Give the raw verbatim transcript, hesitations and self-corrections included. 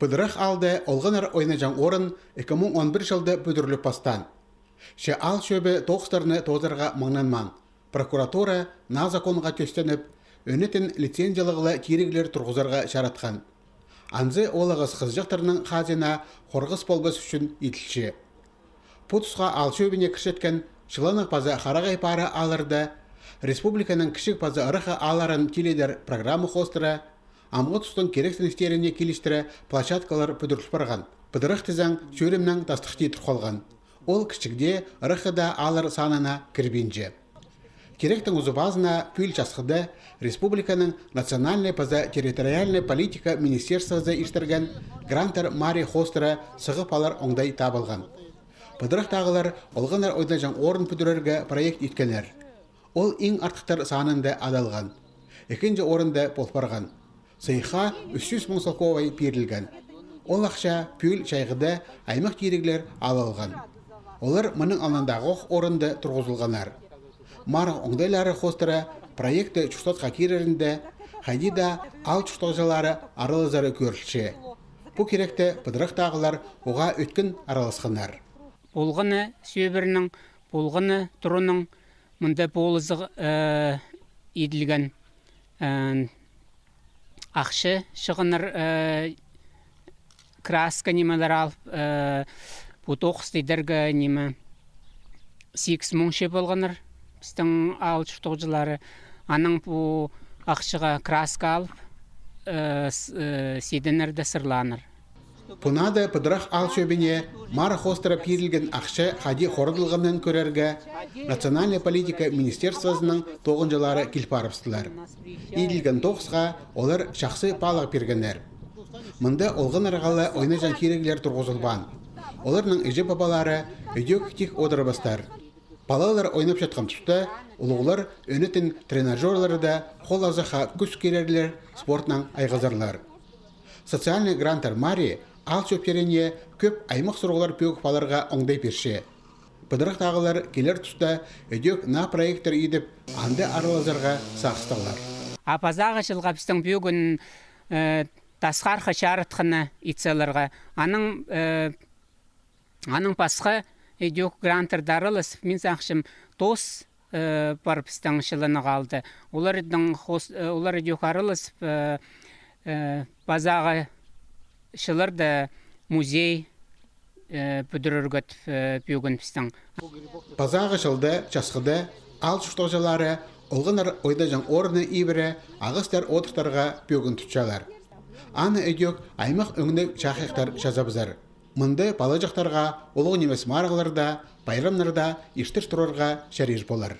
Пыдырах аалда олғаннар ойнаҷаң орын ікі муң он пір чылда пӱдіріліп пастаан. Че аал чӧбі тоғыстарны тоозарға маңнанмаан. Прокуратура наа законға тӧстеніп, ӧнетін лицензиялығ ла киріглер турғызарға чаратхан. Анзы ол ағас хызыҷахтарның хазиина хорғыс полбас ӱчӱн иділче. Пу тусха аал чӧбіне кірчеткен Чыланах паза Харағай пары аалларда республиканың кічіг паза ырах аалларын тиледер программа хоостыра амғы тустың киректеністеріне килістіре площадкалар пӱдіріл парған. Пыдырах тізең, чӧрімнең тастыхти тур халған. Ол кічігде ырах даа ааллар санына кірбинче. Киректің узы пазына пӱӱл часхыда республиканың национальнай паза территориальнай политика министерствозы иртірген «Гранттар марии» хоостыра сығып алар оңдай табылған. Пыдырахтағылар олғаннар ойнаҷаң орын пӱдірерге проект иткеннер. Ол иң артыхтар санында адалған. Ікінҷі орында пол парған. Сыйыхха ӱс чӱс муң салковай пирілген. Ол ахча пӱӱл чайғыда аймах киріглер алылған. Олар мының алнындағох орында турғызылғаннар. Марығ оңдайлары хоостыра проекті чуртатха кирерінде хайди даа аал чуртағҷылары аралазары кӧрілче. Пу киректе пыдырахтағылар уғаа ӧткін араласханнар. Олғаны сӧбірінің, олғаны турының мында полызығ, э, иділген, э, ахча чығынар, э, краска нимелер алып, э, пу тоғыс идерге ниме сигіс муңча полғаннар пістің аал чуртағҷылары. Анаң пу ахчаға краска алып, э, с-, э, сиденнер дее сырлааннар. Пу наада пыдырах аал чӧбіне марығ хоостыра пирілген ахча хайди хорадылғанын кӧрерге национальнай политика министерствозының тоғынҷылары кил парыбыстылар. Иділген тоғысха олар чахсы паалағ пиргеннер. Мында олғаннарға ла ойнаҷаң киріглер турғызылбаан. Оларның іҷе-пабалары ідӧк тик одырбастар. Палалар ойнапчатхан туста улуғлар ӧнетін тренажёрларда хол азахха кӱс кирерлер, спортнаң айғазарлар. Социальнай «Гранттар марии» аал чӧптеріне кӧп аймах сурығлар пӧгіп аларға оңдай пирче. Пыдырахтағылар килер туста ідӧк наа проекттер идіп, анда аралазарға сағыстығлар. А пазағы чылға пістің пӧгін, э, тасхархы чарытханы ит саларға. Аның, э, аның пасха ідӧк гранттарда аралас, мин сағынчам, тоғыс, э, пар пістің Чыланах аалда. Оларның хос-, э, олар ідӧк аралас, э, э, пазағы чылларда музей, э, пӱдірерге тіп, э, пӧгін пістің. Пазағы чылда часхыда аал чуртағҷылары олғаннар ойнаҷаң орынны ибіре ағастар одыртарға пӧгін тутчалар. Аны ідӧк аймах ӧңніг чахайахтар чазабызар. Мында палаҷахтарға улуғ нимес марығларда, пайрамнарда иртір турарға чарир полар.